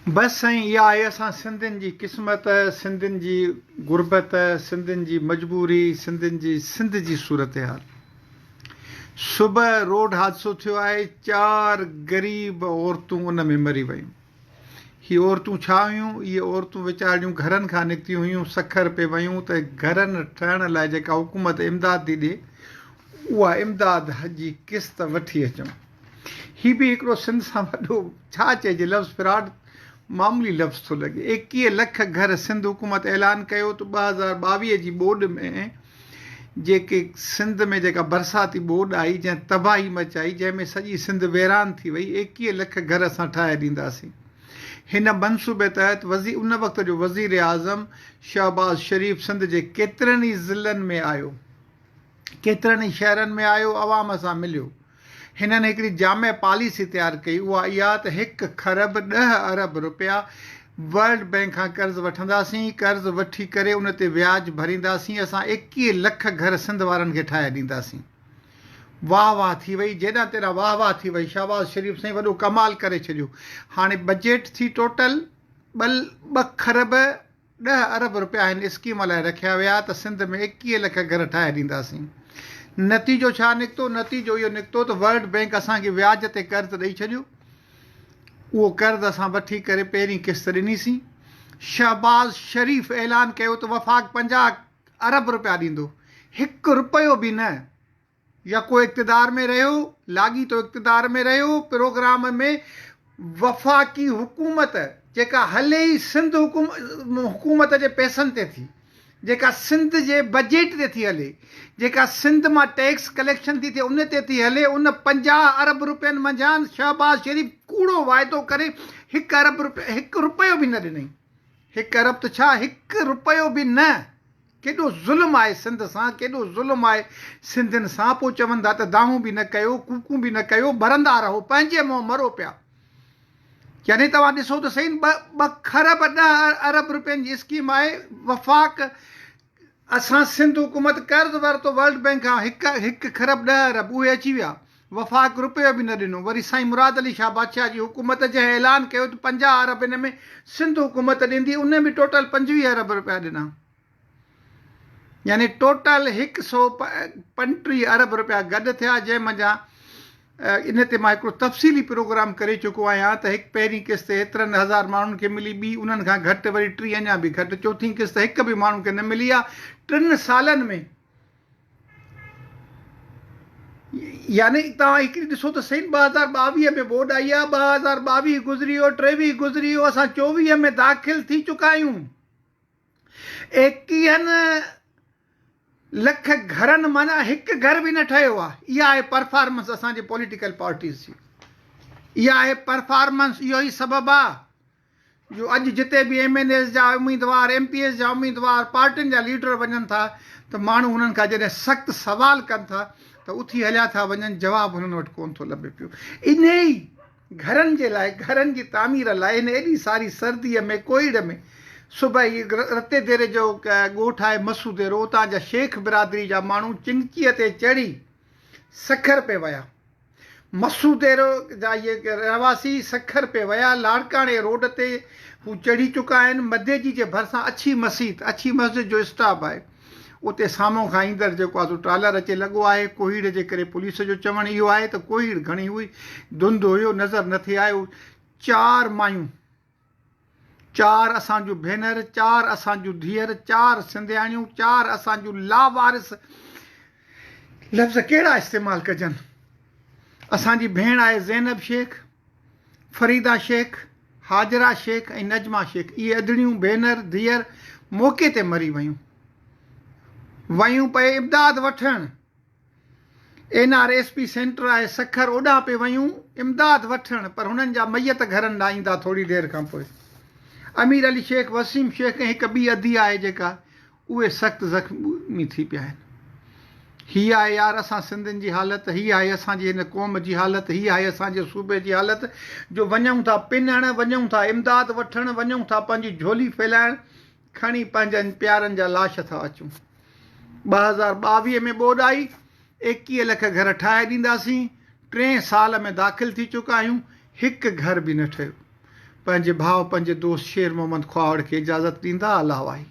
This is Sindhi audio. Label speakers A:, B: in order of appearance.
A: بس سائين اها آهي اسان سنڌين جي قسمت، سنڌين جي غربت، سنڌين جي مجبوري، سنڌين جي سنڌ جي صورتحال. صبح روڊ حادثو ٿيو آهي چار غريب عورتون ان ۾ مري ويون. هي عورتون ڇا هيون؟ اهي عورتون ويچارڙيون گهرن کان نڪتيون هيون سکر پي ويون ته گهرن ٺهڻ لاء جيڪا حڪومت امداد ٿي ڏي اها امداد جي قسط وٺي اچون. هي به هڪڙو سنڌ سان وڏو ڇا چئجي لفظ فراڊ معمولي لفظ ٿو لڳي. 21 لک گهر سنڌ حڪومت اعلان ڪيو ته 2022 جي ٻوڏ ۾ جيڪي سنڌ ۾ جيڪا برساتي ٻوڏ آئي جنهن تباهي مچائي جنهن ۾ سڄي سنڌ ويران ٿي وئي 21 لک گهر اسان ٺاهي ڏينداسين. هن منصوبي تحت ان وقت جو وزيراعظم شهباز شريف سنڌ جي ڪيترن ئي ضلعن ۾ آيو. ڪيترن ئي شهرن ۾ آيو، عوام سان مليو. هنن هڪڙي جامع پاليسي تيار ڪئي، اها اها ته هڪ کرب ڏهه ارب رپيا ورلڊ بئنڪ کان قرض وٺنداسين، قرض وٺي ڪري ان تي وياج ڀرينداسين، اسان 21 لک گهر سنڌ وارن کي ٺاهي ڏينداسين. واهه واهه ٿي وئي، جيڏانهن تيڏانهن واهه واهه ٿي وئي، شهباز شريف سائين وڏو ڪمال ڪري ڇڏيو. هاڻي بجيٽ ٿي ٽوٽل ٻه کرب ڏهه ارب رپيا هن اسڪيم لاء رکيا ويا ته سنڌ ۾ 21 لک گهر ٺاهي ڏينداسين. نتيجو ڇا نڪتو؟ نتيجو اهو نڪتو ته ورلڊ بئنڪ اسان کي وياج تي قرض ڏئي ڇڏيو. اهو قرض اسان وٺي ڪري پهرين قسط ڏنيسين. شهباز شريف اعلان ڪيو ته وفاق 50 ارب رپيا ڏيندو. هڪ رپيو به نه. يڪو اقتدار ۾ رهيو، لاڳيتو اقتدار ۾ رهيو، پروگرام ۾ وفاقي حڪومت جيڪا هلي ئي سنڌ حڪومت جي پئسن تي ٿي، جيڪا سنڌ جي بجيٽ تي ٿي هلي، جيڪا سنڌ مان ٽيڪس ڪليڪشن ٿي ٿئي ان تي ٿي هلي، ان 50 ارب روپين منجهان شهباز شريف ڪوڙو واعدو ڪري هڪ ارب روپيو هڪ رپيو به نه ڏنائين، هڪ ارب ته ڇا هڪ رپيو به نه. ڪيڏو ظلم آهي سنڌ سان ڪيڏو ظلم آهي سنڌين سان پوء چون ٿا ته دانهون به نه ڪيو ڪوڪون به نه ڪيو مرندا رهو پنهنجي منهن مرو پيا يعني توهان ڏسو ته سهي ٻه کرب ڏهه ارب روپين جي اسڪيم آهي وفاق اسان سنڌ حڪومت قرض ورتو ورلڊ بينڪ کان هڪ هڪ کرب ڏهه ارب اهي اچي ويا وفاق روپيو به نه ڏنو وري سائين مراد علي شاهه بادشاهه جي حڪومت جنهن اعلان ڪيو ته 50 ارب ان ۾ سنڌ حڪومت ڏيندي ان به ٽوٽل 25 ارب روپيا ڏنا يعني ٽوٽل 135 ارب روپيا گڏ ٿيا جنهن منجهان ان تي مان هڪڙو تفصيلي پروگرام ڪري چڪو آهيان ته هڪ پهرين قسط هيترن هزار ماڻهن کي ملي ٻي انهن کان گهٽ وري ٽين اڃا به گهٽ چوٿين قسط هڪ به ماڻهو کي نه ملي آهي ٽن سالن ۾ يعني توهان هڪڙي ڏسو ته سهي 2022 ۾ ٻوڏ آئي آهي 2022 گذري ويو 23 گذري ويو اسان 24 ۾ داخل ٿي چڪا آهيون ايڪيهن لک گهرن معنيٰ هڪ گهر به نه ٺهيو آهي اها آهي پرفارمنس اسان جي پوليٽيڪل پارٽيز جي اها آهي پرفارمنس اهو ئي سبب آهي جو اڄ جتي به ايم اين ايز جا اميدوار، ايم پي ايز جا اميدوار، پارٽين جا ليڊر وڃن ٿا ته ماڻهو انهن کان جڏهن سخت سوال ڪن ٿا ته اٿي هليا ٿا وڃن جواب انهن وٽ ڪونه ٿو لڀي پيو. انهي گهرن جي لاء گهرن جي تعمير لاء هن ايڏي ساري سرديء ۾ ڪوهيڙ ۾ صبح هي رتي ديري جو ڳوٺ آهي مسوديرو اتان جا شيخ برادري جا ماڻهو چنگچيء تي چڙهي سکر پئي ويا. مسوديرو جا اهي رهواسي سکر پئي ويا، لاڙڪاڻي روڊ تي هو چڙهي چڪا آهن، مديجي جي ڀرسان اڇي مسيت، اڇي مسجد جو اسٽاپ آهي، اتي سامهون کان ايندڙ جيڪو آهي سو ٽرالر اچي لڳو آهي، ڪوهيڙ جي ڪري پوليس جو چوڻ اهو آهي ته ڪوهيڙ گهڻي هئي، ڌنڌ هيو، نظر نٿي آيو، چار مايون. چار اسان جون ڀينر، چار اسان جون ڌيئر، چار سنڌياڻيون، چار اسان جون لاوارث لفظ ڪهڙا استعمال ڪجن؟ اسان جي ڀيڻ آهي زينب شيخ، فريده شيخ، حاجره شيخ ۽ نجمه شيخ اهي اڌڙيون ڀينر، ڌيئر موقعي تي مري ويون. ويون پئي امداد وٺڻ. N R S P centre آهي سکر اوڏانهن پئي ويون امداد وٺڻ پر هنن جا ميت گهرن ڏانهن ايندا ٿوري دير کان پوء امير علي شيخ وسيم شيخ ۽ هڪ ٻي ادي آهي جيڪا اهي سخت زخمي ٿي پيا آهن هي آهي يار اسان سنڌين جي حالت هي آهي اسان جي هن قوم جي حالت هي آهي اسان جي صوبي جي حالت جو وڃون ٿا پنڻ وڃون ٿا امداد وٺڻ وڃون ٿا پنهنجي جهولي ڦهلائڻ کڻي پنهنجن پيارن جا لاش ٿا اچون. 2022 ۾ ٻوڏ آئي، 21 لک گهر ٺاهي ڏينداسين، ٽئين سال ۾ داخل ٿي چڪا آهيون، هڪ گهر به نه ٺهيو. پنهنجي ڀاء پنهنجي دوست شير محمد کهاوڙ کي اجازت ڏيندا. الله واهي.